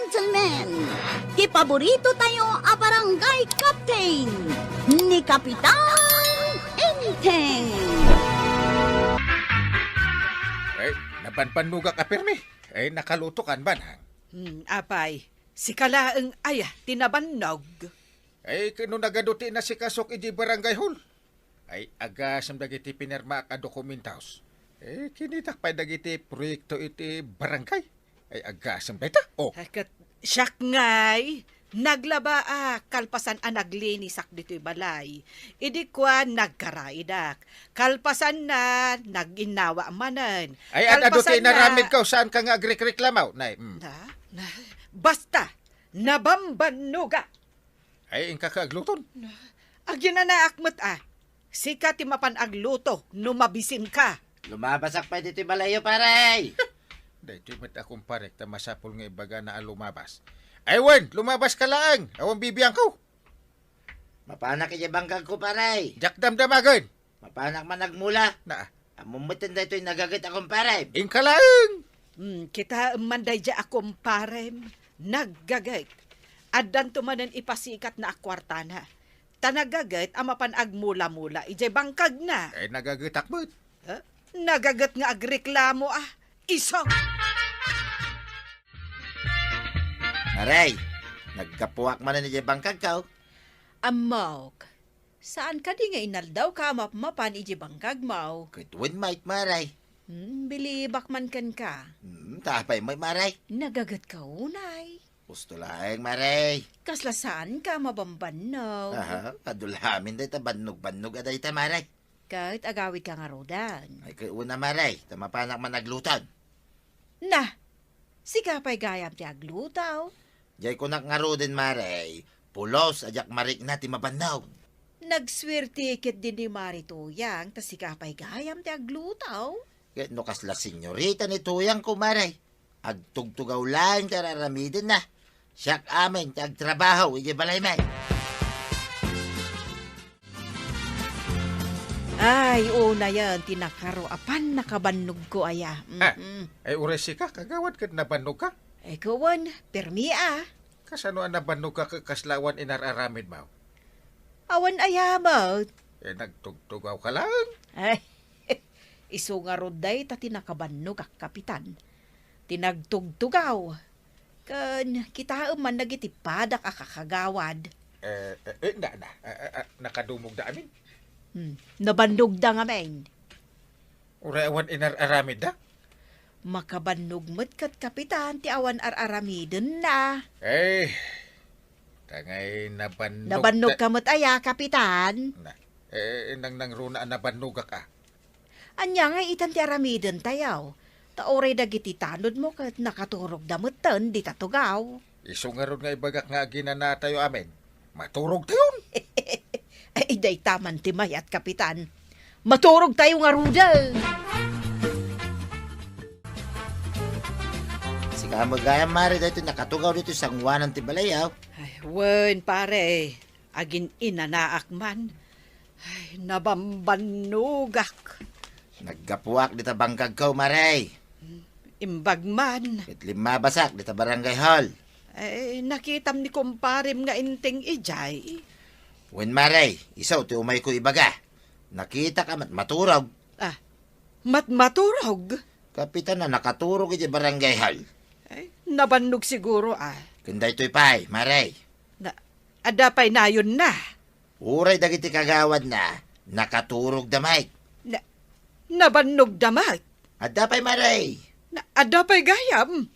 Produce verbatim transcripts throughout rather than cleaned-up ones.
Gentlemen, ti paborito tayo a barangay captain, ni Kapitan Enteng. Ay, nabanbannogak a permi. Ay, nakaluto kan banang. Hmm, apay, sika laeng aya ti nabannog. Ay, ket no nagadu ti inasikasok iti barangay hall. Ay, agasem dagiti pinirmaak a dokumentos. Eh, kinitak pay dagiti proyekto iti barangay. Ay, agasem dayta. Oh. Ay, ket siak ngay, naglabaak, kalpasan a naglinisak ditoy balay. Idi kuan, nagkaraidak. Kalpasan na, nag-innawa manen. Ay, ad-, adu ti inaramid ko, saan ka nga agrekreklamo? Nay, mm. Na, na, basta, nabambannoga. Ay, inka ka agluton. Na, aginanaak met a. Sika ti mapan agluto no mabisinka. Lumabasak pay ditoy balayyo, pare. Daytoy met a kumparek ta masapul nga ibagana a lumabas. Ay, wen, lumabas ka laeng. Awan bibiangko. Mapanak idiay bangkagko, pare. Diak damdamagen. Mapanak man agmula. Na. Ammom met daytoy nagaget a kumparem. Inka laeng. Hmm, kitaem man daydiay a kumparem. Naggaget. Addanto manen ipasikatna a kuartana. Ta nagaget a mapan agmula-mula idiay bangkagna. Ay, nagagetak met. Eh? Nagaget nga agreklamo a. Isu. Aray, naggapuak manen idiay bangkagko. Ammok. Saan kadi nga inaldawka a mapmapan idiay bangkagmo? Ket wen met, Mare. Hmm, bilibak man kenka. Hmm, ta apay met, Mare? Nagagetka unay. Husto laeng, Mare. Kasla saanka a mabambannog? Aha, adu la amin dayta bannog-bannog a dayta, Mare. Ket agawidka ngaruden? Ay, ket una, Mare, ta mapanak man agluton. Na, sika pay gayam ti agluto. Jay kunak ngaruden, Mare, pulos a diak marikna ti mabannog. Nagsuerte ketdi ni Mare Tuyang ta sika pay gayam ti agluto. Ket no kasla senyorita ni Tuyangko, Mare, agtugtugaw laeng ti ar-aramidenna. Siak amin ti agtrabaho idiay balaymi. Ay, unayen ti nakaro a pannakabannogko aya. Ah, mm-mm. Ay, uray sika, kagawad, ket nabannogka? Ay, wen, permi a. Kasano a nabannogka ket kasla awan inar-aramidmo? Awan aya met. Eh, nagtugtugawka laeng. Ay, isu ngarud dayta ti nakabannogak, Kapitan. Ti nagtugtugaw. Ken kitaem man dagiti padak a kakagawad. Eh, eh, eh, na, na, eh, eh, eh, nakadumogda amin? Hmm, nabannogda ngamin. Uray awan inar-aramidda? Makabannog met ket, Kapitan, ti awan ar-aramidenna. Eh, tangay nabannog. Nabannogka met aya, Kapitan? Na, eh, nangnangruna a nabannogak a. Ania nga itan ti aramidentayo? Ta uray dagiti tanodmo ket nakaturogda metten dita tugaw. Isu ngarud nga ibagak nga aginanatayo amin, maturogtayon. Ay, dayta man ti mayat, Kapitan. Maturogtayo ngaruden. Sika met gayam, Mare, daytoy nakatugaw ditoy sangoanan ti balay, aw. Ay, wen, pare. Agin-inanaak man. Ay, nabambannogak. Naggapuak dita bangkagko, Mare. Imbag man. Ket limmabasak dita barangay hall. Ay, nakitam ni kumparem nga Enteng idiay. Wen, Mare, isu ti umayko ibaga. Nakitak a mat-, maturog. Ah, mat-, maturog? Kapitan a nakaturog idiay barangay hall. Ay, nabannog siguro, ah. Ken daytoy pay, Mare. Na, adda pay nayonna? Uray dagiti kagawadna, nakaturogda met. Na, nabannogda met? Adda pay, Mare. Na, adda pay gayam?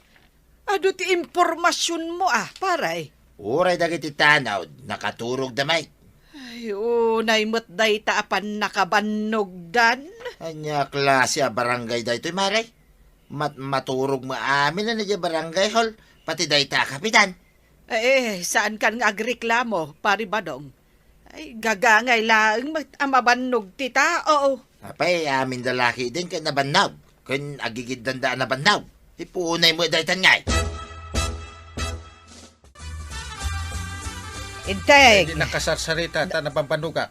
Adu ti impormasionmo, ah, pare. Uray dagiti tanod, nakaturogda met. Ay, unay met dayta a pannakabannogdan. Ania a klase a barangay daytoy, Mare? Mat-, maturog met amin a idiay barangay hall, pati dayta a kapitan. Eh, saankan nga agreklamo, Pari Badong? Ay, gagangay laeng met a mabannog ti tao. Apay, amin da la ketdin ket nabannog. Ken agigiddanda a nabannog. Ipunay met daytan ngay. Enteng. Ay, di nakasarsarita ta nabambannogak.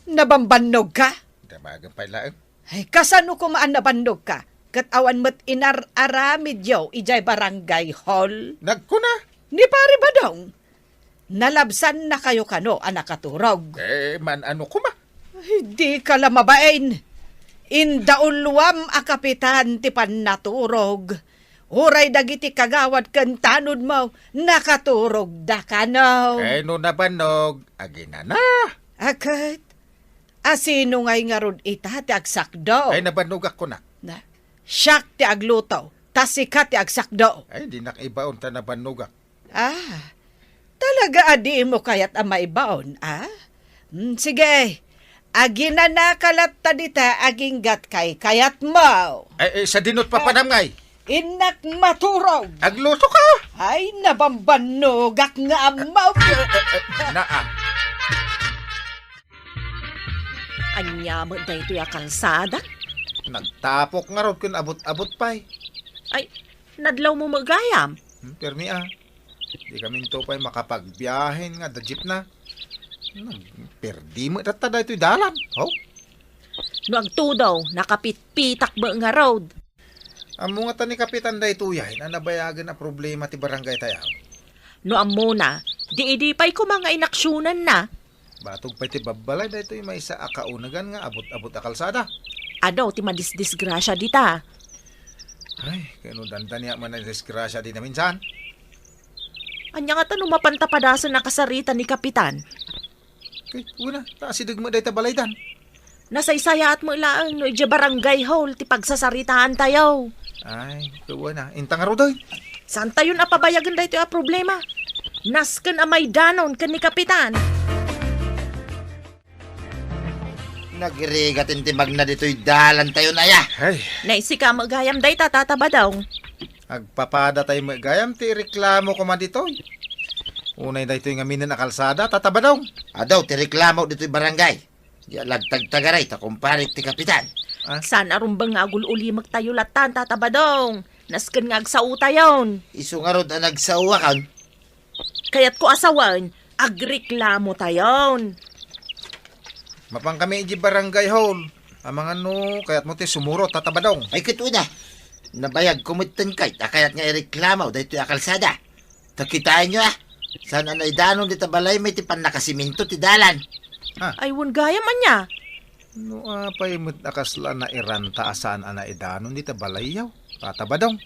Nabambannogka? Damagen pay laeng. Ay, kasano koma a nabannogka? ket awan met inar-aramidyo idiay barangay hall. Nagkuna? Ni Pare Badong, nalabsannakayo kano a nakaturog. Eh, man-ano koma? Ay, dika la mabain. Indauluam a kapitan ti pannaturog. Uray dagiti kagawad ken tanodmo, nakaturogda kano. Eh, no nabannog, aginana. Aket, asino ngay ngarud ita ti agsakdo? Ay, nabannogak kuna. Na, siak ti agluto, ta sika ti agsakdo. Ay, dinak ibaon ta nabannogak. Ah, talaga a dimo kayat a maibaon, ah? Mm, sige, aginanaka latta dita aginggat kaykayatmo. Ay, eh, sadinot papanam ngay? Innak maturog. Agluto ka? Ay, nabambannogak nga ammo. Eh, eh, eh, naa. Ania met daytoy a kalsada? Nagtapok ngarud ken abut-abut pay. Ay, nadlawmo met gayam? Hmm, permi a. Di kaminto pay makapagbiahen nga adda jeepna. Nagperdi met latta daytoy dalan. Ho? No agtudo, nakapitpitak met ngarud. Ammo ngata ni Kapitan daytoy ay, a nabayagen a problema ti barangay tayo. No ammona, di idi pay koma nga inaksionanna. Batog pay ti babbalay daytoy maysa a kaunegan nga abut-abut a kalsada. Adu ti madisdisgrasia dita. Ay, kano dandaniak man a disgrasia dita minsan? Ania ngata no mapanta padasen a kasarita ni Kapitan? Kay, una, ta asideg met dayta balaydan. Nasaysayaat met laeng no idiay barangay hall ti pagsasaritaantayo. Ay, kuana, inta ngarud, oy. Saantayon a pabayagen daytoy a problema. Nasken a maidanon ken ni Kapitan. Nagrigat ti magna ditoy dalantayon, aya. Ay. Naisika met gayam dayta, Tata Badong. Agpapada tay met gayam ti reklamo koma ditoy. Unay daytoy ngaminen a kalsada, Tata Badong. Adu ti reklamo ditoy barangay. Di alagtagtagaray ta kumparik ti kapitan. Ah? Saan a rumbeng nga agul-ulimektayo lattan, Tata Badong. Nasken nga agsaotayon. Isu ngarud a nagsaoakon. Kayatko a sawen, agreklamotayon. Mapankami iti barangay hall. Amangan no kayatmo ti sumurot, Tata Badong. Ay, ket una. Nabayagko metten kayat a kayat nga ireklamo daytoy a kalsada. Ta kitaenyo, a, saan a naidanon dita balaymi ti pannakasiminto ti dalan. Ha? Ay, wen gayam ania? No apay met a kasla nairanta a saan a naidanon dita balayyo, Tata Badong?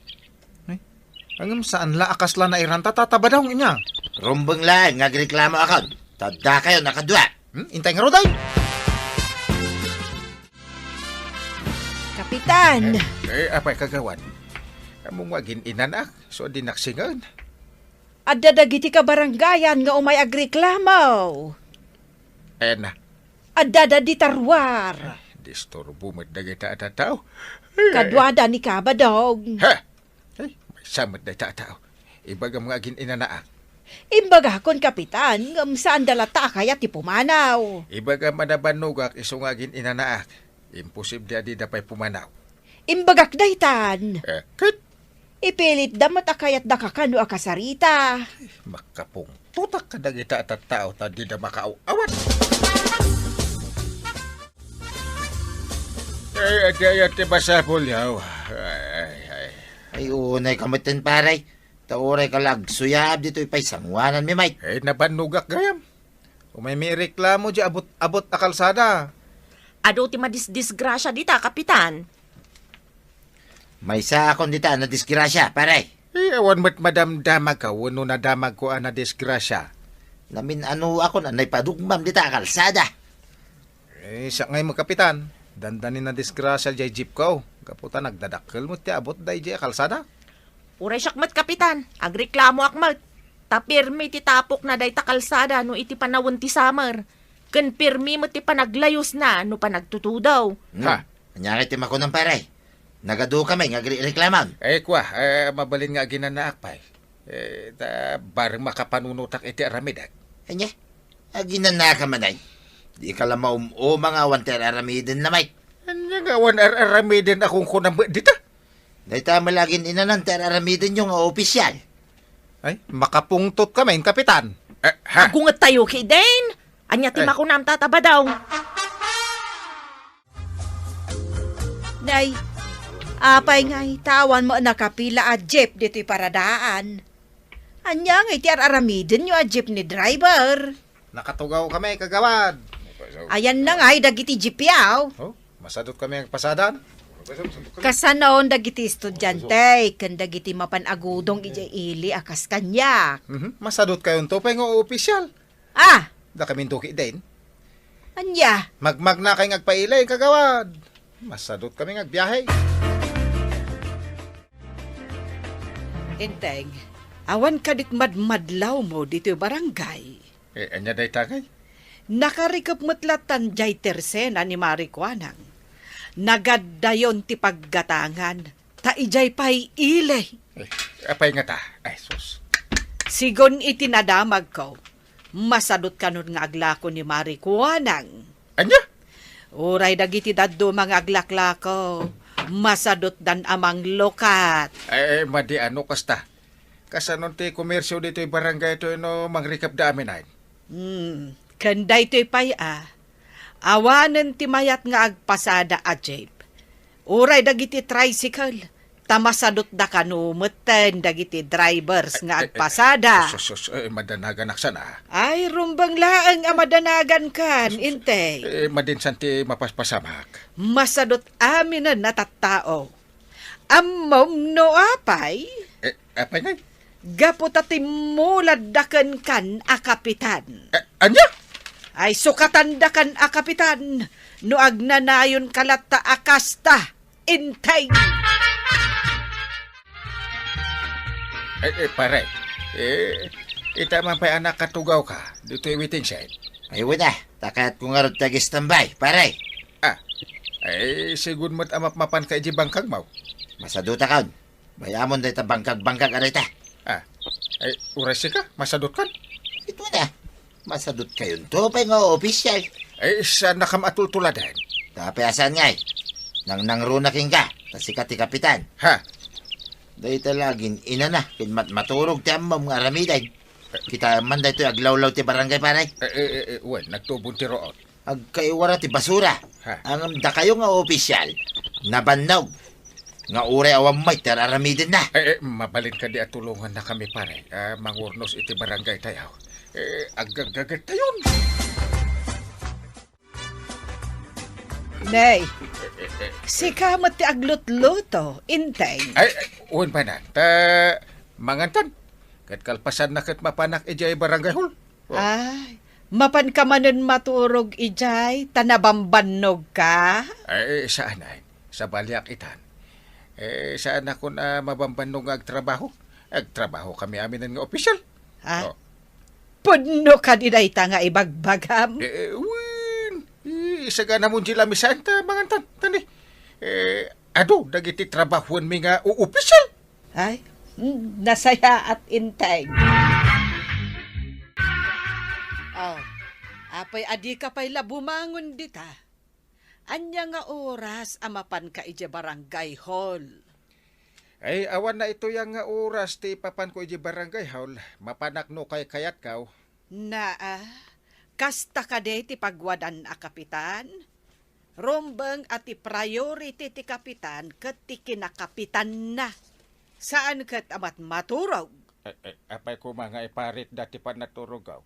Ay, ngem saan la a kasla nairanta, Tata Badong, ania? Rumbeng laeng nga agreklamoakon. Ta addakayon a kadua. Hmm? Intay ngarud, ay! Kapitan! Eh, eh, apay kagawad? Ammom nga agin-inanaak, isu a dinak singen. Adda dagiti kabarangayan nga umay agreklamo. Ena. Adda dita ruar. Disturbo met dagita a tattao. Kaduada ni Kabadong. Ha? Ay, maysa met dayta a tao. Ibagam nga agin-inanaak. Imbagakon, Kapitan, ngem saanda latta a kayat ti pumanaw. Ibagam a nabannogak isu nga agin-inanaak. Imposible a dida pay pumanaw. Imbagak daytan. Eh, ket? Ipilitda met a kayatda kakano a kasarita. Makapungtotak kadagita a tattao ta dida makaaw-awat. Ay, adi, ay, adi, masapul, yaw. Ay, ay, ay. Ay, unay ka metten, pare. Ta uray ka la agsuyab ditoy pay sanguananmi, Mike. Ay, nabannogak gayam. Umaymi ireklamo di abut-abut a kalsada. Adu ti madisdisgrasia dita, Kapitan. Maysaakon dita a nadisgrasia, pare. Eh, awan met madamdamagko wenno nadamagko a nadisgrasia. Namin-anoakon a naipadugmam dita a kalsada. Eh, siak ngay met, Kapitan. Dandani nadisgrasia jay jeepko. Gapu ta nagdadakkel met ti abut dayjay a kalsada. Uray siak met, Kapitan. Agreklamoak met. Ta pirmi ti tapokna dayta kalsada no iti panawen ti summer. Ken pirmi met ti panaglayusna no panagtutudaw. Hmm. Ha? Ania ngay ti makunam, pare? Nagadu ka met nga agri-, reklaman? Eh, kua, eh, mabalin nga aginanaak pay. Eh, ta, bareng makapanunotak iti aramidek. Ania? Aginanaka man ay? Di ka la maum-uma nga awan ti ar-aramiden na, Mike. Ania nga awan ar-aramiden a kunkunam met dita? Dayta met la agin-inanan ti ar-aramidenyo nga opisyal. Ay, makapungtot ka met, Kapitan. Eh, ha? Agunggettayo ketdin. Ania ti Eh. makunam, Tata Badong? Nay, Apay ngay, ta awan met nakapila a jeep ditoy paradaan. Ania ngay ti ar-aramidenyo a jeepney driver? Nakatugaw kami, kagawad. Ayanna ngay dagiti jeep yaw. Oh, masadot kami agpasadan. Kasanon dagiti estudiante ken dagiti mapan agudong idiay ili a kas kaniak. Mhm. Masadot kayonto pay nga opisyal. Ah! Dakaminto ketdin. Ania? Magmagnakay nga agpailay, kagawad. Masadot kami nga agbiahe. Enteng, awan kadik madmadlawmo ditoy barangay? Eh, ania dayta ngay? Nakarikep met latan jay tersena ni Mari Kuanang. Nagaddayon ti paggatangan, ta idiay pay ili. Eh, apay ngata? Ay, sus. Sigun iti nadamagko, masadot kanon nga aglako ni Mari Kuanang. Ania? Uray dagiti dadduma nga aglaklako, masadotdan a manglukat. Eh, madi a no kasta. Kasanon ti komersio ditoy barangay toy no mangrikepda amin? Hmm, ken daytoy pay a, awanen ti mayat nga agpasada a jeep. Uray dagiti tricycle, ta masadotda kano metten dagiti drivers nga agpasada. Sus, sus, eh, madanaganak sana. Ay, rumbeng laeng a madanagankan, Sus, Inteng. Eh, madinsan ti mapaspasamak. Masadot aminen a tattao. Ammom no apay? Eh, apay ngay? Gapu ta timmuladda kenkan a kapitan. Eh, ania? Ay, sukatanda kan a kapitan no agnanayon ka latta a kasta, Inteng. Eh, eh, pare, eh, ita man pay a nakatugaw ka ditoy waiting shed. Ay, wen a, ta kayatko ngarud ti ag-standby, pare. Ah, ay, sigun met a mapmapan ka iti bangkagmo. Masadutakon. Bay-amon dayta bangkag-bangkag a dayta. Ah, ay, uray sika, masadutkan? Ito na. Masadutkayonto pay nga opisyal. Ay, saannakam a tultuladen. Tapay a saan ngay? Nangnangruna kenka, ta sika ti kapitan. Ha? Dayta lagin inana ken matmaturog ti ammom nga aramiden. Kitaem man daytoy aglawlaw ti barangay, pare. Eh, eh, eh, eh, wen, nagtubon ti ruot. Agkaiwara ti basura. Ha? Ngem dakayo nga opisyal, nabannog. Nga uray awan met ti ar-aramidenna. Eh, eh, mabalin kadi a tulongannakami, pare, a mangurnos iti barangay tayo. Eh, aggaggagattayon. Nay, sika met ti aglutluto, Inteng. Ay, ay, wen manen. Ta, mangantan. Ket kalpasanna ket mapanak idiay barangay hall. Oh. Ay, mapanka manen maturog idiay ta nabambannogka? Ay, saan ay. Sabaliak itan. Eh, saannakon a mabambannog nga agtrabaho. Agtrabaho kami aminen nga opisyal. Ah? Oh. Pudno kadi dayta nga ibagbagam? Eh, eh, wen. Eh, isaganamon di lamisan ta mangantan. Tani. Eh, adu dagiti trabahoenmi nga uopisyal. Ay, mm, nasayaat, Inteng. Oh, apay a dika pay la bumangon dita? Ania nga oras a mapanka idiay barangay hall? Ay, awan na ituya nga oras ti ipapanko idiay barangay hall. Mapanak no kaykayatko. Naa, kasta kadi ti pagwadan a kapitan? Rumbeng a ti priority ti kapitan ket ti kinakapitanna. Saan ket a matmaturog. Eh, eh, apay koma nga iparitda ti pannaturogko?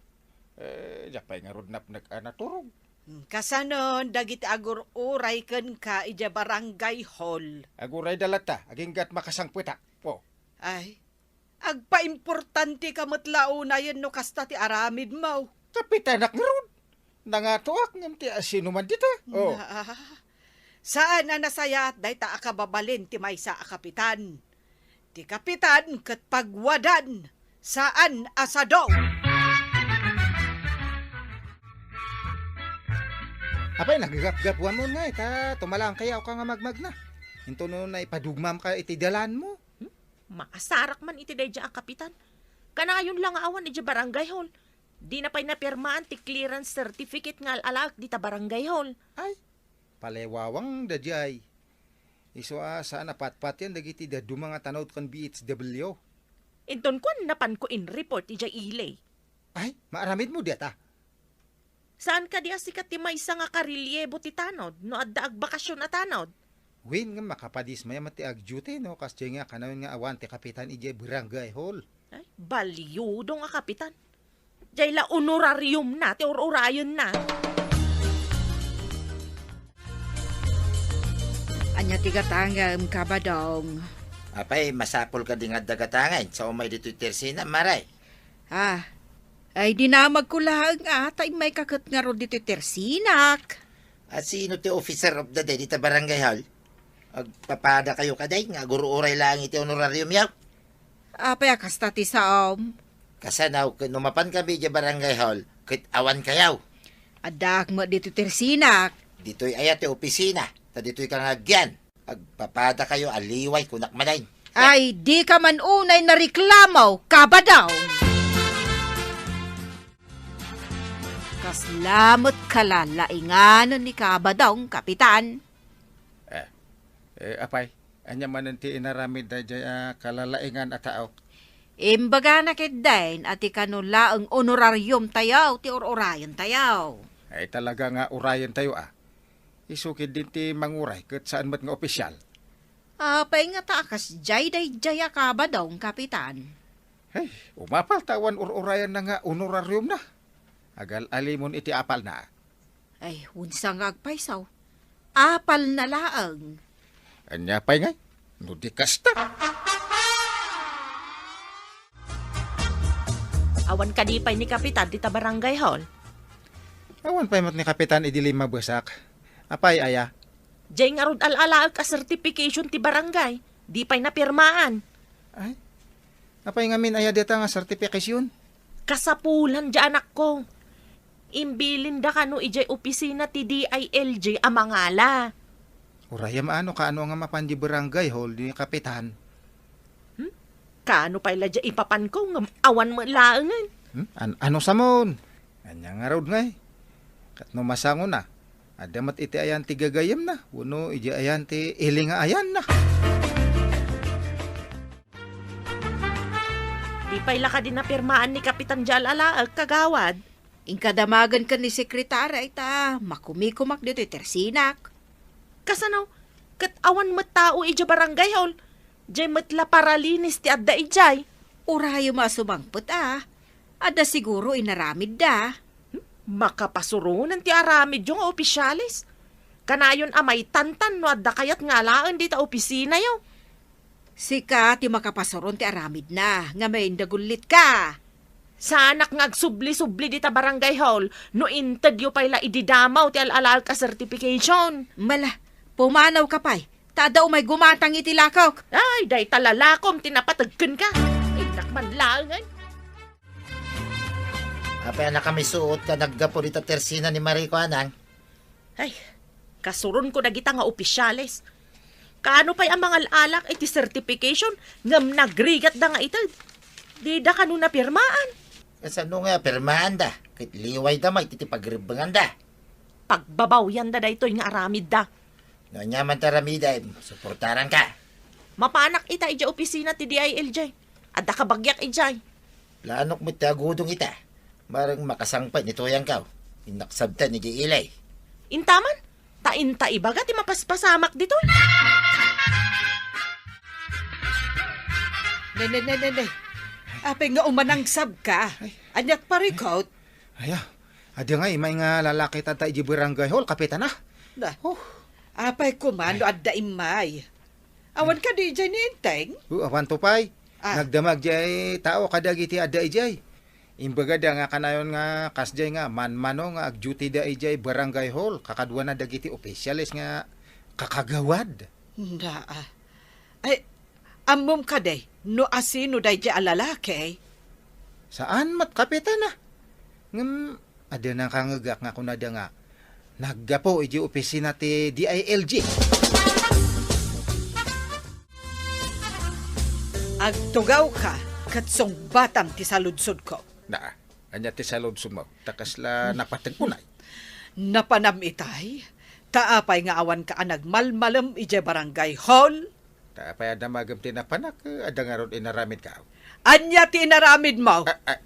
Eh, diak pay ngarud napnek a naturog. Hmm, kasanon dagiti agur-uray kenka idiay barangay hall? Agurayda latta, agingga't makasangpetak. Oh. Ay, agpaimportanteka met la unayen no kasta ti aramidmo. Kapitanak ngarud. Nangatoak ngem ti asinoman dita. Oh. Na, saan a nasayaat dayta a kababalin ti maysa a kapitan. Ti kapitan ket pagwadan, saan a sado. Apay, naggapgapuanmo ngay, ta tumalaang kayaw ka nga magmagna. Intono naipadugmam ka iti dalanmo. Hmm? Maasarak man iti daydiay a kapitan. Kanayon la nga awan idiay barangay hall. Dina pay napirmaan ti clearance certificate nga al-alaek dita barangay hall. Ay, palewawang daydiay. Isu a saan a patpatyan dagiti dadduma nga tanod ken B H W. Inton kuan, napanko in-report idiay ili. Ay, maaramidmo dayta? Saan kadi a sika ti maysa nga karelyebo ti tanod no adda agbakasyon a tanod? Wen, nga makapadismaya met ti agduty, no? Kasdiay nga kanayon nga awan ti kapitan idiay barangay hall. Ay, baliwdong a kapitan. Jay la honorarium na ti ur-urayen na. Ania ti gatangem, Kabadong? Apay, masapul kadi nga adda gatangay, sa umay ditoy tersina, maray. Ah, ay dinamagko laeng a, ta immayka ket ngarud ditoy tersinak. A sino ti officer of the day dita barangay hall? Agpapada kayo kadi nga agur-uray laeng iti honorarium yaw. Apay a kasta ti saom? Kasano ket no mapan kami iti barangay hall, ket awan kayaw? Addaak met ditoy tersinak. Ditoy aya ti opisina, ta ditoy ka nga agyan. Agpapada kayo a liway, kunak manen. Ay, dika man unay nareklamo, Kabadong! Kasla met kalalainganen ni Kabadong, Kapitan. Eh, eh, apay, ania manen ti inaramid daydiay a kalalaingan a tao? Imbagana ketdin a ti kano laeng honorarium tayo ti ur-urayen tayo. Ay, talaga nga urayen tayo, ah. Isu ketdin ti manguray ket saan met nga opisyal. Apay nga ta a kasdiay daydiay a Kabadong, Kapitan? Hey, umapal ta awan ur-urayanna nga honorarium na. Agal-alimon iti apalna. Ay, unsa nga agpayso? Apalna laeng. Ania pay ngay? No di kasta. Awan kadi pay ni Kapitan dita barangay hall? Awan pay met ni Kapitan idi limmabesak. Apay aya? Jay ngarud al-alaek a certification ti barangay. Di pay napirmaan. Ay? Apay ngamin aya dayta nga certification? Kasapulan di anakko. Imbilinda kano idiay opisina ti D I L J a mangala. Urayam ano kaano nga mapan di barangay hall ni Kapitan? Hmm? Kaano pay la di ipapanko ngem awan met laengen? Hmm? An-, ano samon? Ania ngarud ngay? Ket no masango na, adda met iti ayan ti gagayemna, wenno iti ayan ti ili nga ayanna. Di pay la kadi napirmaan ni Kapitan di al-alaek, kagawad? Inka damagen ken ni sekretary ta makumikumak ditoy tersinak. Kasano? Ket awan met tao idiay barangay hall. Jay met la paralinis ti adda idiay. Urayem a sumangpet a. Adda siguro inaramidda. Hmm? Makapasuronen ti aramidyo nga opisyales. Kanayon a maitantan no adda kayat nga alaen dita opisinayo. Sika ti makapasuron ti aramidna, ngamin dagullitka. Saanak nga agsubli-subli dita barangay hall no intedyo pay la idi damaw ti al-alaek a certification. Mala, pumanawka pay, ta adda umay gumatang iti lakok. Ay, dayta lalakom ti napateg kenka. Innak man laengen. Apay a nakamisuot ka naggapu dita tersina ni Mariko, Anang? Ay, kasuronko dagita nga opisyales. Kaano pay a mangal-alak iti certification ngem nagrigatda nga ited? Dida kano napirmaan? Kasano nga pirmaanda? Ket liwayda met iti pagrebbenganda. Pagbabawyanda daytoy nga aramidda. No ania man ti aramidem, suportaranka. Mapanak ita idiay opisina ti D I L J. Adda kabagiak idiay. Planok met ti agudong ita. Mareng makasangpet ni Toyangkaw. Innak sabtan idiay ili. Intaman? Ta inta ibaga ti mapaspasamak ditoy. Ne, ne, ne, ne, ne. Apay nga umanangsabka? Ay. Aniat parikot? Aya, adi nga imay nga lalaki tanta iti barangay hall, Kapitan, ah. Da. Oh. Apay koma no adda immay? Awan kadi idiay ni Enteng? Oh, awan to pay. Ah. Nagdamag diay tao kadagiti adda idiay. Imbagada nga kanayon nga kasdiay nga manmano nga agduty da idiay barangay hall, kakaduana dagiti opisyales nga kakagawad. Nda, ah. Ay, ammom kadi no asino daydiay a lalaki? Saan met, Kapitan, ah. Ngem, adda nakangegak nga kunada nga naggapu iti opisina ti D I L G. Agtugawka ket sungbatam ti saludsodko. Na, ania ti saludsodmo? Ta kasla napateg unay. Napanam itay? Ta apay nga awanka a nagmalmalem idiay barangay hall? Ta apay a damagem ti napanak, adda ngarud inaramidka? Ania ti inaramidmo? Ah, ah.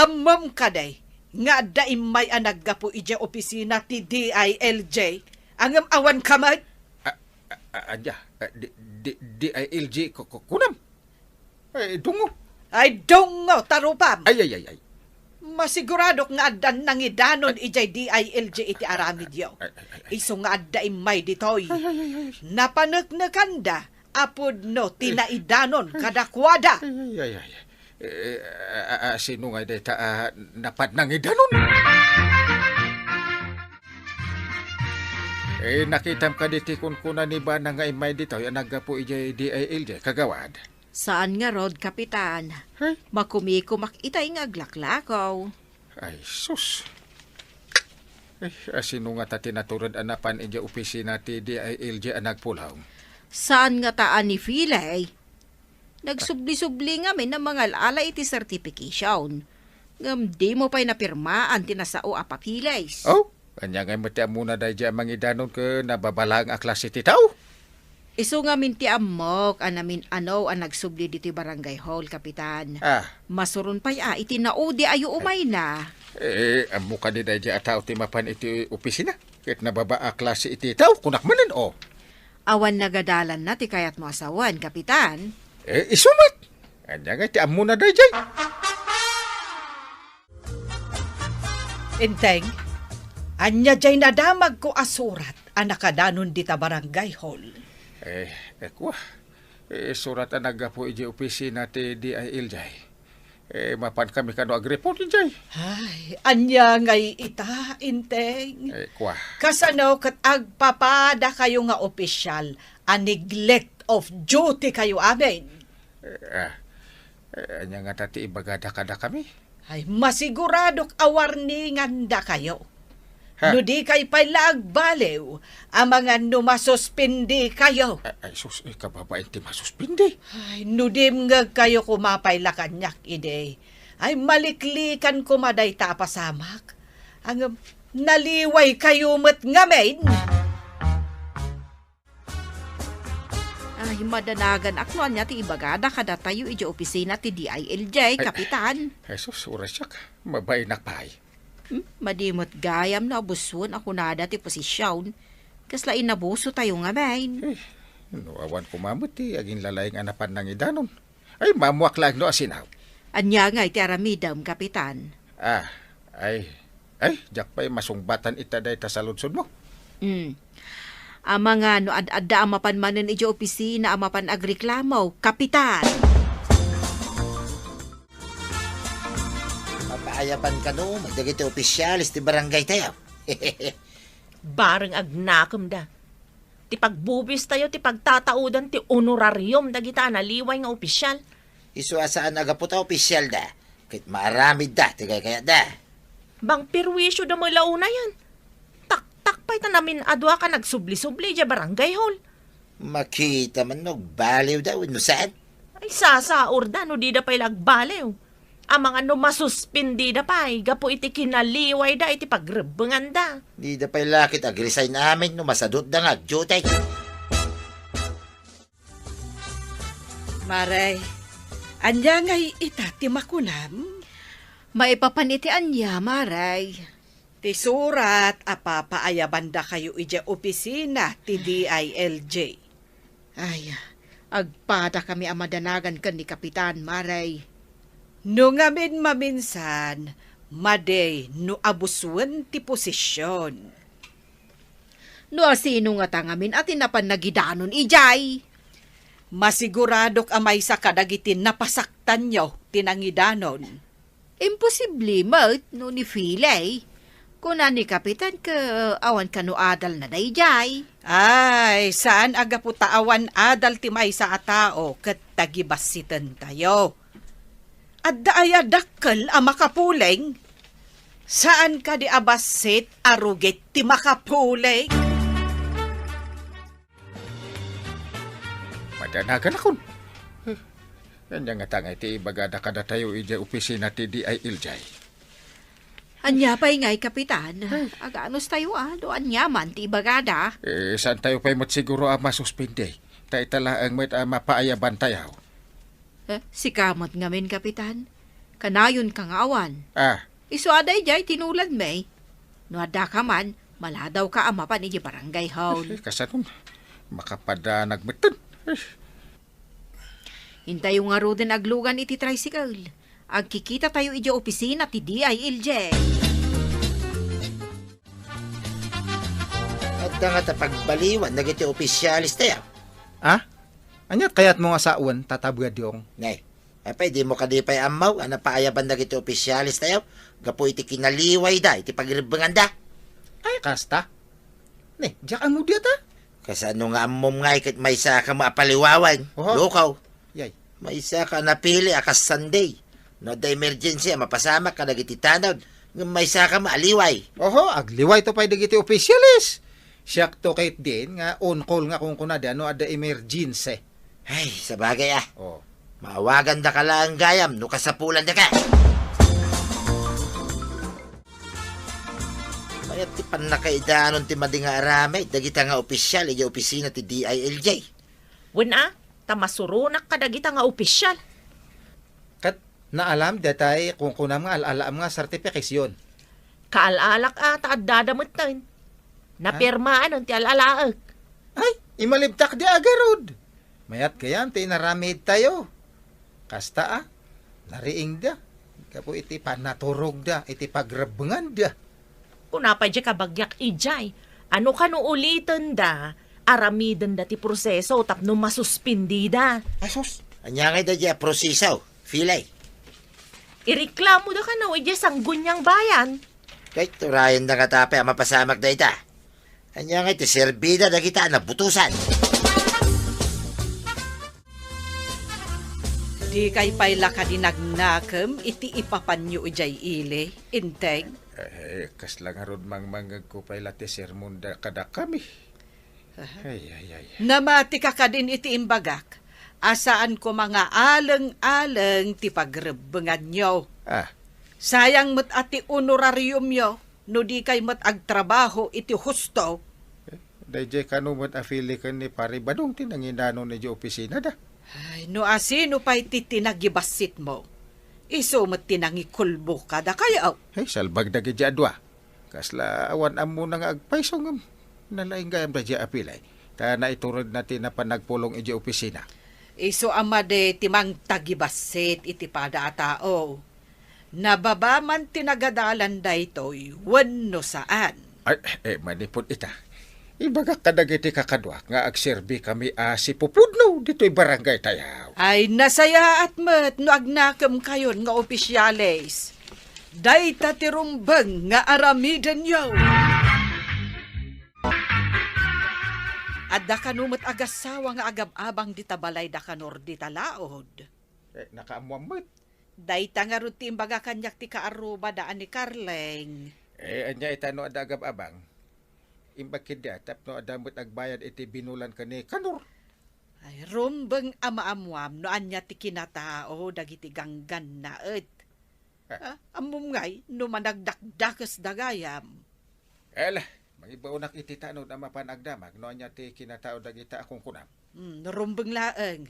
Ammom kadi nga adda immay a naggapu idiay opisina ti D I L J, ngem awanka met? Ah, ah, A-, ania? A, di, di, D I L J ku-, ku-, kunam? Ay, dungo. Ay, dungo, tarupam! Ay, ay, ay, ay. Masiguradok nga addan nangidanon idiay D I L J iti aramidyo. Ay, ay, ay, ay. Isu nga adda immay ditoy. Ay, ay, ay, ay. Napaneknekanda a pudno ti naidanon kadakuada. Ay, ay, ay, ay. Eh, a, a, a, sino nga dayta a napan nangidanon? Eh, nakitam kadi ti kunkuna ni Bana nga immay ditoy a naggapu idiay D I L J, kagawad? Saan ngarud, Kapitan. Ay. Makumikumak itay nga aglaklakaw. Ay, sus. Ay, a, sino ngata ti natured a napan idiay opisina ti D I L J a nagpulong? Saan ngata a ni Filey? Nagsubli-subli ngamin a mangal-ala iti certification. Ngem dimo pay napirmaan ti nasao a papeles. Oh, ania ngay met ti ammona daydiay a mangidanon ken nababalaeng a klase ti tao? Isu ngamin ti ammok a namin-ano a nagsubli ditoy barangay hall, Kapitan. Ah. Masuron pay a iti naudi a yuumayna. Eh, ammo kadi daydiay a tao ti mapan iti opisina? Ket nababa a klase iti tao, kunak manen, oh. Awan nagadalanna ti kayatmo a sawen, Kapitan. Eh, isu met! Ania ngay ti ammona daydiay? Enteng, ania diay nadamagko a surat a nakadanon dita barangay hall? Eh, eh, kua. Eh, surat a naggapu idiay opisina ti D I L J. Eh, mapankami kano agreport idiay? Ay, ania ngay ita, Enteng? Eh, kua. Kasano ket agpapadakayo nga opisyal a neglect of duty kayo amin? Eh, ah, eh, ania ngata ti ibagada kadakami? Ay, masiguradok a warningandakayo. Ha? No dikay pay la agbaliw, amangan no masuspendikayo. Ay, ay, sus, eh, kababain ti masuspende. Ay, no dimngegkayo koma pay la kaniak idi, ay, maliklikan koma dayta a pasamak. Ngem, naliwaykayo met ngamin. Ay, madanaganak no ania ti ibagada kadatayo idiay opisina ti D I L J, Ay, Kapitan. Jesus, urasyak. Mabainak pay. Hmm? Madi met gayam no abusuen a kunada ti posisyon. Kasla inabusotayo ngamin. Eh, no awan koma met ti aginlalayng a napan nangidanon. Ay, maammoak laeng no asinaw. Ania ngay ti aramidem, Kapitan? Ah, ay, ay, diak pay masungbatan ita dayta saludsodmo. Hmm. Amangan no ad-adda a mapan manen idiay opisina a mapan agreklamo, Kapitan! Mapaayaban kano dagiti opisyales ti barangay tayo. Bareng agnakemda. Ti pagbubistayo ti pagtataudan ti honorarium dagita a naliway nga opisyal. Isu a saan a gapu ta opisyalda, ket maaramidda ti kaykayatda. Bang perwisyoda met la unayen. Taktak pay ta namin-aduak a nagsubli-subli idiay barangay hall. Makita man no agbaliwda wenno saan. Ay, sasaurda no dida pay la agbaliw. Amangan no masuspendida pay gapu iti kinaliwayda iti pagrebbenganda. Dida pay la ket agresign amin no masadutda nga agdiutay. Maray, ania ngay ita ti makunam? Maipapan iti ania, Maray? Ti surat a papaayabandakayo idiay opisina ti D I L J. Ay, agpadakami a madanagan ken ni Kapitan, Maray. No ngamin maminsan, madi no abusuen ti posisyon. No asino ngata ngamin a ti napan nagidanon idiay? Masiguradok a maysa kadagiti napasaktanyo ti nangidanon. Imposible met no ni Filey. Kuna ni Kapitan ket awan kano adalna daydiay. Ay, saan a gapu ta awan adal ti maysa a tao ket tagibassitentayo. Adda aya dakkel a makapuling? Saan kadi a bassit a rugit ti makapuling? Madanaganakon. Eh, ania ngata ngay ti ibagada kadatayo idiay opisina ti D I L J? Ania pay ngay, Kapitan? Eh. Aganos tayo, a, no ania man ti ibagada. Eh, saan tayo pay met siguro a masuspindi? Ta ita laeng met a mapaayaban tayo. Eh, sika met ngamin, Kapitan? Kanayon ka nga awan. Ah. Isu a daydiay tinuladmi. No adda ka man, maladawka a mapan idiay barangay hall. Kasanon, Makapadanag metten. Intayo ngaruden aglugan iti tricycle. Agkikitatayo idiay opisina ti D I L J. Adda ngata pagbaliwan dagiti opisyales tayo. Ah? Ania ti kayatmo nga sawen, Tata Buadyong? Nay, apay, dimo kadi pay ammo a napaayaban dagiti opisyales tayo gapu iti kinaliwayda iti pagrebbenganda? Ay, kasta. Ne, diak ammo dayta. Kasano nga ammom ngay ket maysaka met a paliwawan? Oho. Lukaw. Yay. Maysaka a napili a kas Sunday. No adda emergency a mapasamak kadagiti tanod, ngem maysaka met a liway. Oho, agliwayto pay dagiti opisyales. Siakto ketdin nga on call nga kunkunada no adda emergency. Ay, sabagay a. Oh. Maawagandaka laeng gayam no kasapulannaka. Mayat ti pannakaidanon ti madi nga aramid dagita nga opisyal idiay opisina ti D I L J. Wen a, ta masuronak kadagita nga opisyal. Ket naalam daytay kunkunam nga al-alaam nga sertifikasyon. Kaal-alak a ta addada metten. Ha? Napirmaan ti al-alaek. Ay, imalibtak di agarud. Mayat gayam ti inaramidtayo. Kasta a, nariingda gapu iti panaturogda iti pagrebbenganda. Kuna pay diay kabagiak idiay, a no kano ulitenda, aramidenda ti proseso tapno masuspendida. Ay, sus! Ania ngay daydiay a proseso, Filay? Ireklamoda kano idiay Sangguniang Bayan. Kay turayenda ngata pay a mapasamak dayta. Ania ngay ti serbida dagita a nabutosan? Dikay pay la kadi nagnakem iti ipapanyo idiay ili, Inteng? Eh, kasla ngarud mangmangngegko pay la ti sermonda kadakami. Aha. Ay, ay, ay. Namatika kadin iti imbagak a saan koma nga aleng-aleng ti pagrebbenganyo. Ah. Sayang met a ti honorariumyo no dikay met agtrabaho iti husto. Eh, daydiay kano met a Fili ken ni Pari Badong ti nanginano idiay opisinada. Ay, no asino pay ti tinagibassitmo, isu met ti nangikulbo kadakayo. Ay, salbag dagiti adua. Kasla awan ammona nga agpayso ngem nalaing gayam daydiay a Filay. Ta naituredna ti napan nagpulong idiay opisina. Isu a madi ti mangtagibassit iti pada a tao. Nababa man ti nagadalan daytoy wenno saan. Ay, eh, manipud ita, ibagak kadagiti kakaduak nga agserbikami a sipupudno ditoy barangay tayo. Ay, nasayaat met no agnakemkayon nga opisyales. Dayta ti rumbeng nga aramidenyo. Adda kano met agassawa nga agab-abang dita balay da Kanor dita laod? Eh, nakaammoam met. Dayta ngarud ti imbaga kaniak ti kaarrubada a ni Carleng. Eh, ania ita no adda agab-abang? Imbag ketdi a tapno adda met agbayad iti binulan ken ni Kanor. Ay, rumbeng a maammoam no ania ti kinatao dagiti ganggannaet. Ah. Ah, ammom ngay no managdakdakesda gayam. Ala, mangibaonak iti tanod a mapan agdamag no ania ti kinatao dagita a kunkunam. Hmm, rumbeng laeng.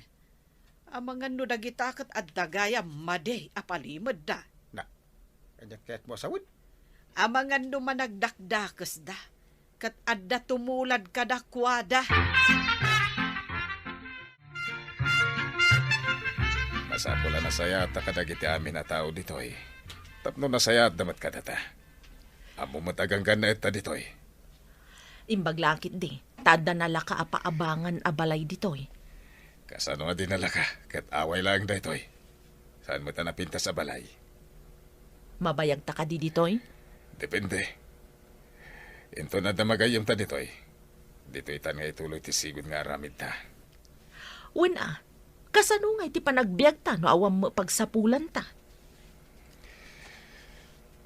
Amangan no dagita ket adda gayam madi a palimedda. Na, ania ti kayatmo a sawen? Amangan no managdakdakesda, ket adda tumulad kadakuada. Masapul a nasayaatta kadagiti amin a tao ditoy, tapno nasayaatda met kadata. Ammom met a ganggannaetta ditoy. Imbag la ketdi, ta adda nalaka a paabangan a balay ditoy. Kasano nga di nalaka, ket away laeng daytoy. Saan met a napintas a balay? Mabayagta kadi ditoy? Depende. Inton adda magayyemta ditoy, ditoytan nga ituloy ti sigud nga aramidta. Wen a, kasano ngay ti panagbiagta no awan met pagsapulanta?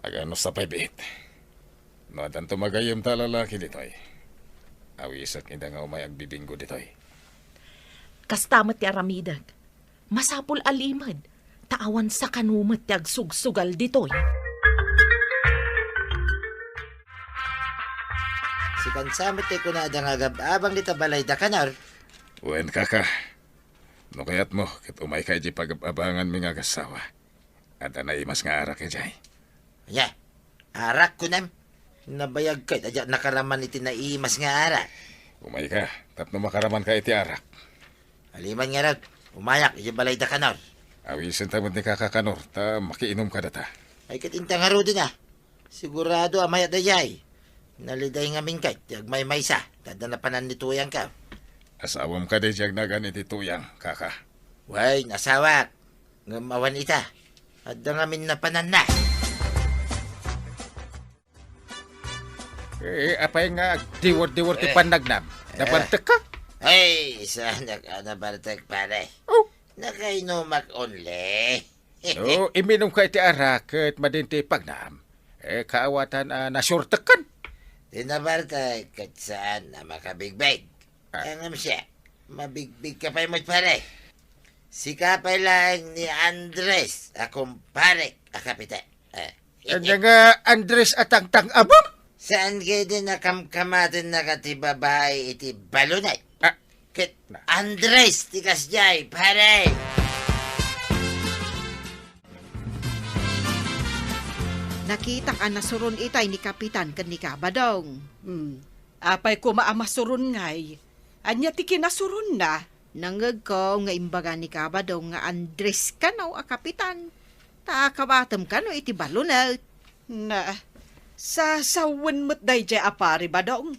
Aganus a pay biit. No addanto magayyemta a lalaki ditoy, awisek ida nga umay agbibinggo ditoy. Kasta met ti aramidek. Masapul a limed, ta awan sakano met ti agsugsugal ditoy. Sikan sa met ti kunada nga agab-abang dita balay da Kanor. Wen, kaka. No kayatmo, ket umayka idiay pagab-abanganmi nga agassawa. Adda naimas nga arak idiay. Ania? Arak, kunam? Nabayag ket a diak nakaraman iti naimas nga arak. Umayka, Tapno makaramanka iti arak. Aliman ngarud, umayak iti balay da Kanor. Awisenta met ni Kaka Kanor, ta makiinumka dita. Ay, ket inta ngaruden a. Sigurado a mayat daydiay. Naliday ngamin kay ti agmaymaysa, ta adda napanan ni Tuyang ka. Asawam kadi ti agnagan iti Tuyang, Kaka? Wen, asawak. Ngem awan ita. Adda ngamin napananna. Eh, apay nga agdiwor-diwor ti Eh. pannagnam? Eh. Nabartek ka? Ay, saanak a nabartek, pare. Oh. Nakainumak only. No, iminum ka iti arak ket madin ti pagnam. Eh, kaawatan a nasurtek kan. Ti nabartek ket saan a makabigbig. Ah. Ngem siak, mabigbig ka pay met, pare. Sika pay laeng ni Andres a kumparek a kapitan. Eh. Ania nga Andres a tangtang-abam? Saan kadi a kamkamatenna ka ti babai iti balunay? Ah. Ket Na. Andres ti kasdiay, pare! Nakitak a nasuron itay ni Kapitan ken ni Kabadong. Hmm. Apay koma a masuron ngay? Ania ti kinasuronna? Nangngegko nga imbaga ni Kabadong nga Andres kano a kapitan, ta kabatem kano iti balunet. Na, sasawen met daydiay a pari, Badong.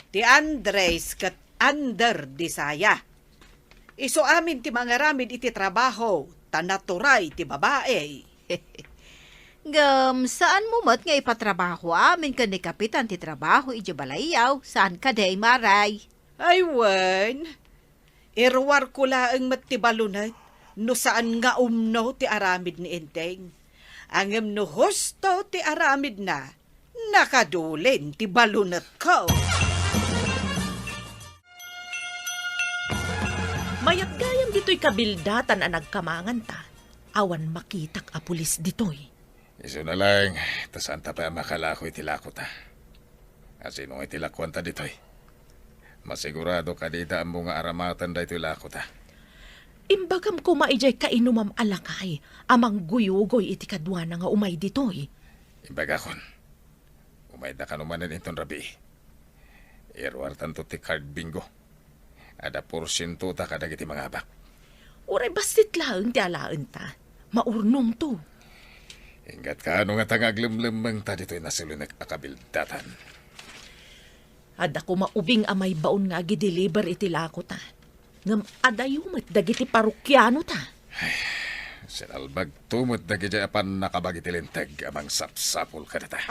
Ti Andres ket under di saya. Isu amin ti mangaramid iti trabaho, ta naturay ti babai. Ngem, saanmo met nga ipatrabaho amin ken ni Kapitan ti trabaho idiay balayyaw, saan kadi, Maray? Ay wen, iruarko laeng met ti balunet no saan nga umno ti aramid ni Enteng. Ngem no husto ti aramidna, nakadulin ti balunetko. Mayat gayam ditoy kabildatan a nagkamanganta. Awan makitak a pulis ditoy. Isuna laeng, ta saanta pay a makalako iti lakota. Asino nga iti lakuanta ditoy? Masigurado kadi ta ammo nga aramaten daytoy lakota. Imbagam koma idiay kainumam a lakay a mangguyugoy iti kaduana nga umay ditoy. Imbagakon, umayda kano manen inton rabii. Iruartanto ti card bingo. Adda porsientota kadagiti mangabak. Uray bassit laeng ti alaenta, maurnongto. Inggatka, no ngata nga aglemlemmengta ditoy nasulinek a kabildatan. Adda koma ubing a maibaon nga agideliver iti lakota. Ngem adayo met dagiti parokianota. Ay, sinalbagto met dagidiay a pannakabag iti linteg a mangsapsapul kadata.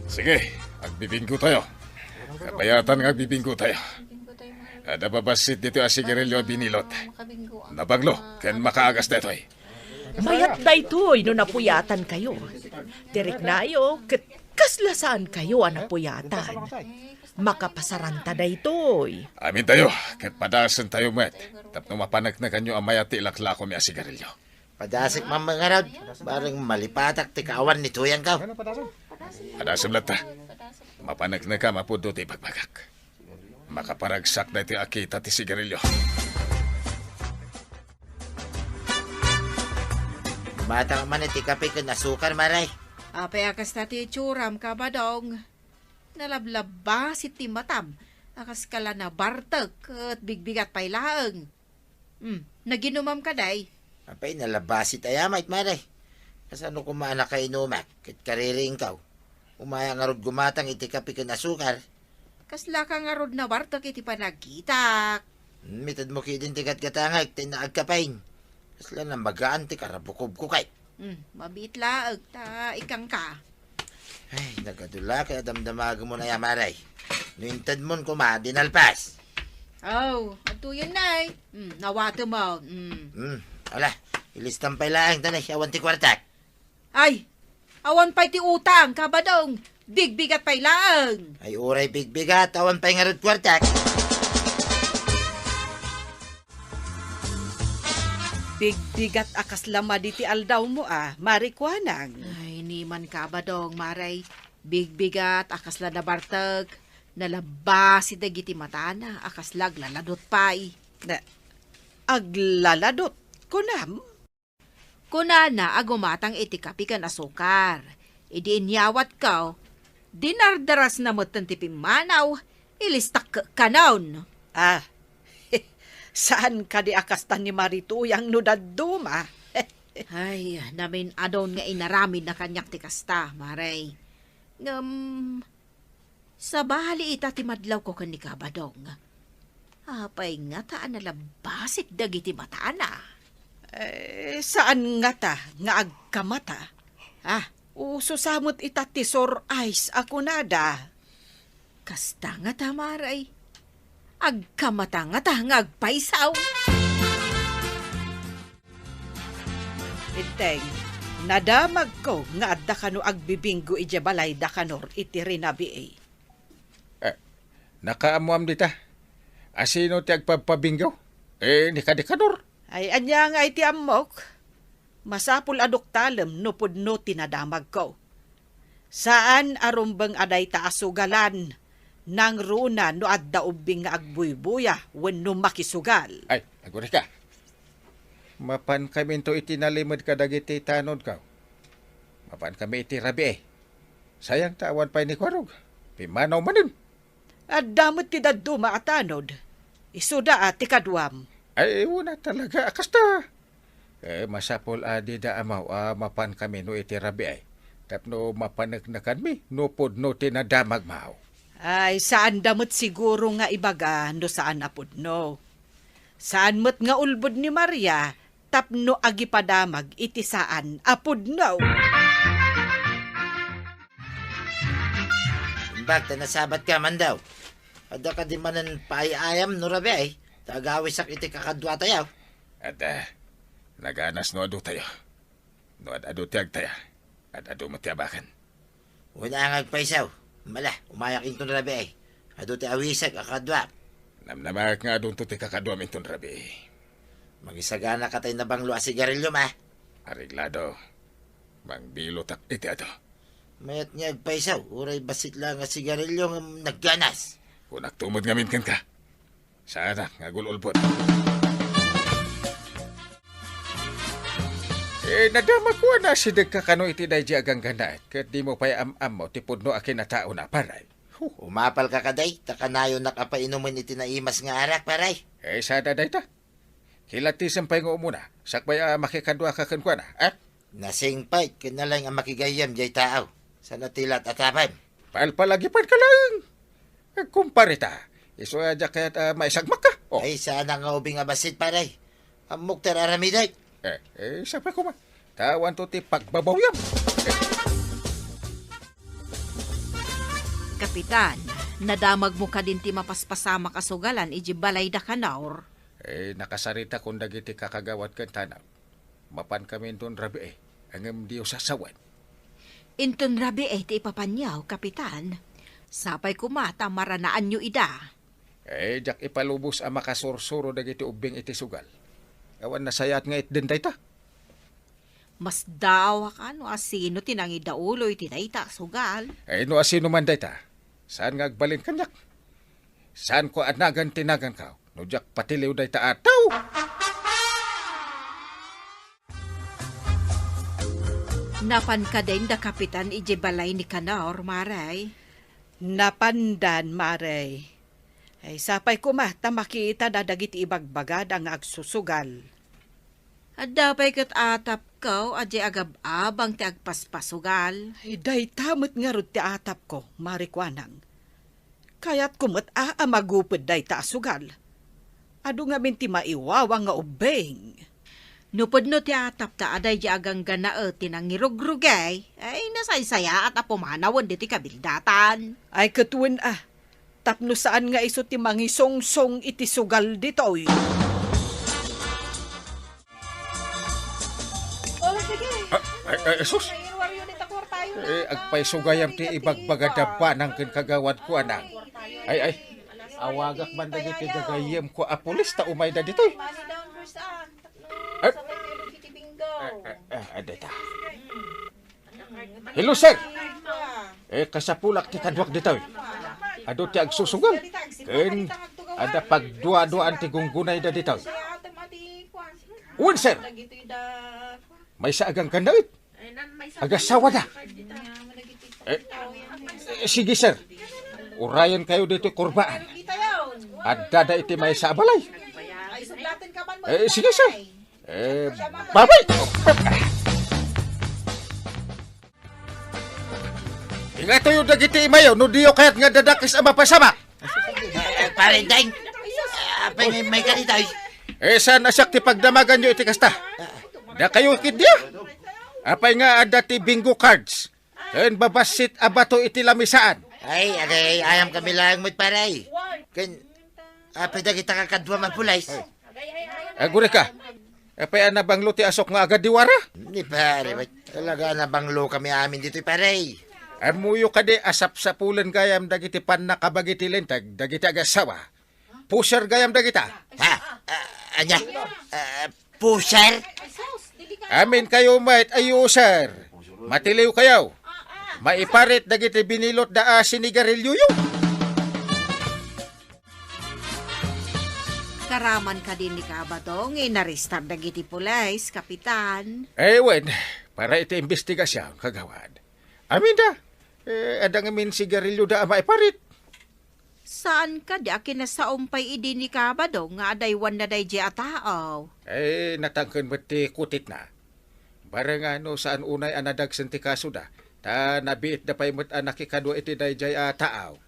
Sige, agbibinggotayo. Kabayatan nga agbibinggotayo. Adda babassit ditoy a sigarilyo a binilot. Nabaglo ken makaagas daytoy. Mayat daytoy no napuyatankayo. Ti riknayo ket kasla saankayo a napuyatan. Makapasaranta daytoy. Amintayo ket padasentayo met tapno mapaneknekanyo a mayat ti ilaklakomi a sigarilyo. Padasek man ngarud, bareng malipatak ti kaawan ni Tuyangko. Padasem latta. Mapaneknekam a pudno ti ibagbagak. Makaparagsak daytoy a kita ti sigarilyo. Gumatang man iti kape ken asukar, Maray. Apay a kasta ti itsuram, Kabadong? Nalablabasit ti matam a kas kala nabartek ket bigbigat pay laeng. Hmm, naginumam kadi? Apay, nalabasit aya met, Maray. Kasano koma a nakainumak ket kaririingko? Umaya ngarud gumatang iti kape ken asukar. Kaslaka ngarud nabartek iti panagkitak? Hmm, itedmo ketdin ti gatgatangek ta innak agkape. Kasla namagaan ti karabukobko kay. Hmm, mabiit laeng ta ikkanka. Ay, nagadu la kay a damdamagenmon aya, Maray. No intedmon koma, di nalpas. Aw, adtoyen, Nay. Hmm, nawatem, aw. Hmm. Hmm, ala, ilistam pay laeng ta, Nay, awan ti kuartak. Ay, awan pay ti utang, Kabadong. Bigbigat pay laeng. Ay, uray bigbigat, awan pay ngarud kuartak. Bigbigat a kasla madi ti aldawmo a, Mari Kuanang. Ay, ni man, Kabadong, Maray. Bigbigat a kasla nabartek. Nalabasit dagiti matana a kasla aglaladot pay. Na, aglaladot, kunam? Kunana a gumatang iti kape ken asukar. Idi inyawatko, Dinardarasna metten ti pimmanaw, ilistak kanon. Ah, saan kadi a kasta ni Marituyang no dadduma? Ay, namin-adon nga inaramidna kaniak ti kasta, Mare. Ngem, sabali ita ti madlawko ken ni Kabadong. Apay ngata a nalabbasit dagiti matana? Eh, saan ngata nga agkamata? Ah, uso sa met ita ti sore eyes a kunada. Kasta ngata, Mare. Agkamata ngata nga agpaysaw. Itteng, nadamagko nga adda kano agbibinggo idiay balay da Kanor iti rinabii. Eh, nakaammoam dita. Asino ti agpabpabinggo? Eh, ni kadi Kanor. Ay, ania nga iti ammok? Masapul a duktalem no pudno ti nadamagko. Saan a rumbeng a dayta a sugalan, nangruna no adda ubbing nga agbuybuya wenno makisugal. Ay, agurayka. Mapankaminto iti nalimed kadagiti tanodko. Mapankami iti rabii. Sayang ta awan pay ni Kuarog. Pimmanaw manen. Adda met ti dadduma a tanod. Isuda a ti kaduam. Ay, una talaga a kasta. Eh, masapul a dida ammaw a mapankami no iti rabii. Tapno mapaneknekanmi no pudno ti nadamagmaw. Ay, saanda met siguro nga ibaga no saan a pudno. Saan met nga ulbod ni Maria tapno agipadamag iti saan a pudno. Imbag ta nasabatka, Mandaw. Adda kadi manen paay-ayam no rabii, ta agawisak iti kakaduatayo. Adda, naganas no adu tayo. No ad-adu ti agtaya, ad-adu met ti abakan. Wen a nga agpaysaw. Mala, umayak inton rabii. Adu ti awisek a kaduam. Namnamak nga adunto ti kakaduam inton rabii. Mangisagana ka tay nabanglo a sigarillo, ma? Areglado. Mangbilotak iti adu. Mayat nga agpaysaw, uray bassit la nga sigarillo nga nagganas. Kunak tumod ngamin kenka. Saanak nga agul-ulbod. Eh, nadamagko a naasidegka kano iti daydi a ganggannaet, ket dimo pay am-ammo ti pudno a kinataona, pare. Huh. Umapalka kadi, ta kanayonak a painumen iti naimas nga arak, pare. Eh, sada dayta. Kilatisem pay nga umuna, sakbay a makikaduaka kenkuana, eh? Nasingpet ken nalaing a makigayyem diay taaw. Saan a ti la at atapem? Palpalagipanka laeng. Agkumpare ta. Isu a diak kayat a maisagmakka. Oh. Ay, saan nga ubing a bassit, pare. Ammok ti ar-aramidek. Eh, eh, sapay koma. Ta awanto ti pagbabawyam. Kapitan, nadamagmo kadin ti mapaspasamak a sugalan idiay balay da Kanor? Eh, nakasarita kun dagiti kakagawad ken tanag. Mapankami inton rabii, ngem diyo sasawen. Inton rabii ti ipapanyo, Kapitan. Sapay koma ta maranaanyo ida. Eh, diak ipalubos a makasursuro dagiti ubbing iti sugal. Awan nasayaat nga itden dayta. Masdaawaka no asino ti nangidaulo iti dayta a sugal. Eh, no asino man dayta, saan nga agbalin kaniak? Saanko a nagan ti naganko no diak patiliw dayta a tao? Napan kadin da Kapitan idiay balay ni Kanor, Mare? Napandan, Mare. Ay, sapay koma ta makitada dagiti ibagbagada nga agsusugal. Adda pay ket atapko a diay agab-abang ti agpaspasugal. Ay, dayta met ngarud ti atapko, Mare Kuanang. Kayatko met a, a maguped dayta a sugal. Adu ngamin ti maiwawa nga ubbing. No pudno ti atapta a daydi a gangganaet ti nangirugrugay, ay nasaysayaat a pumanawen ditoy kabildatan. Ay, ket wen a, tapno saan nga isu ti mangisungsong iti sugal ditoy. Oh, sige. Ah, ay, ay, sus. Nairuar yun ita kwartayo na. Eh, agpaysugayam ti ibagbaga da Kuanang ken kagawad Kuanang. Ay, ay. Awagak man dagiti gagayyemko a pulis ta umayda ditoy. Money down first, ah. Tatlo. Ay. Sabay kayo dagiti bingo. Eh, eh, eh, adda ita. Hello, sir. Eh, kasapulak ti kaduak ditoy. Adu ti agsusugal. Ken adda pagdua-duaan ti gunggunayda ditoy. Wen, sir. Maysa a ganggannaet. Agasawada. Eh, eh, sige, sir. Urayenkayo ditoy kurbaan. Addada iti maysa a balay. Eh, sige, sir. Eh, babay. Ingatoyo dagiti imayo no diyo kayat nga dadakes a mapasamak. Eh, Pare Deng, apay nga immay ka ditoy? Eh, saan a siak ti pagdamaganyo iti kasta? Dakayo ketdi a. Apay nga adda ti bingo cards ken babassit a bato iti lamisaan? Ay, agay-ayam kami laeng met, pare. Ken, apay dagita kakadua a pulis? Agurika. Apay a nabanglo ti asok nga agadiwara? Ni pare, bay. Talaga a nabanglo kami amin ditoy, pare. Ammoyo kadi a sapsapulen gayam dagiti pannakabagi ti linteg dagiti agassawa? Pusher gayam dagita. Ha? Ah, ania? Ah, pusher? Aminkayo met a user. Matiliwkayo. Maiparit dagiti binilotda a sinigarilyoyo. Karaman kadi ni Kabadong nga inarestar dagiti pulis, Kapitan? Eh, wen, para iti imbestigasion, Kagawad. Aminda, eh, adda ngamin sigarilyoda a maiparit. Saan kadi a kinasaom pay idi ni Kabadong nga adaywanda daydiay a tao? Eh, natangken met ti kutitna. Bareng no saan unay a nadagsen ti kasoda, ta nabiitda pay met a nakikadua iti daydiay a tao.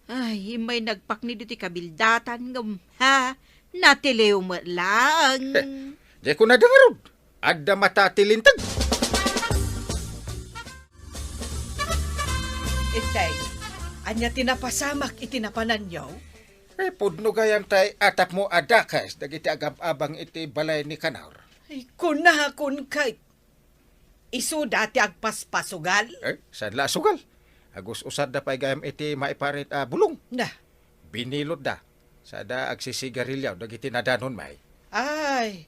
Ay, immay nagpakni ditoy kabildatan ngem, ha? Natiliw met laeng. Eh, diay kunada ngarud, adda mata ti linteg. Itay, ania ti napasamak iti napananyo? Eh, pudno gayam tay a tapno a dakes dagiti agab-abang iti balay ni Kanor. Ay, kunakon kay, isuda ti agpaspasugal? Eh, saan la a sugal? Agus-usarda pay gayam iti maiparit a bulong. Na. Binilotda. Sada agsisigarilyo dagiti nadanon, may. Ay,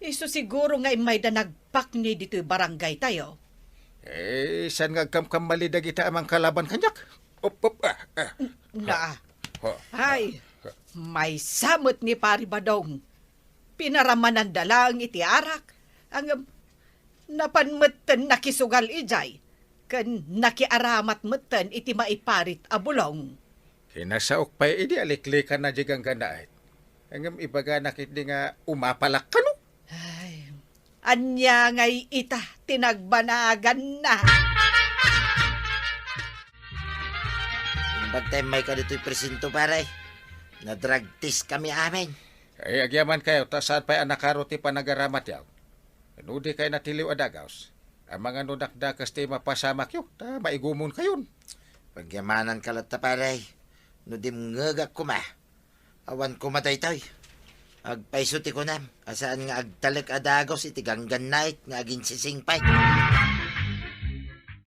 isu siguro nga immayda nagpakni ditoy barangay tayo. Eh, saan nga agkamkamali dagita a mangkalaban kaniak? Op, op, ah, ah. Na. Ha, ha, Ay, ha. Maysa met ni Pari Badong. Pinaramananda laeng iti arak. Ang, napan metten nakisugal idiay, ken nakiaramat metten iti maiparit a bulong. Kinasaok pay idi aliklikanna diay ganggannaet. Ngem ibagana ketdi nga umapalak kano? Ay, ania ngay ita ti nagbanaganna? Imbag ta immayka ditoy presinto, pare. Nadrug test kami amin. Ay, agyamankayo, ta saan pay a nakaro ti panagaramatyo? No di kay natiliw a dagus, amangan no dakdakes ti mapasamakyo, ta maigumonkayon. Pagyamananka latta, pare. No dimngegak koma, awan koma daytoy. Agpayso ti kunam a saan nga agtalek a dagus iti ganggannaet nga aginsisingpet.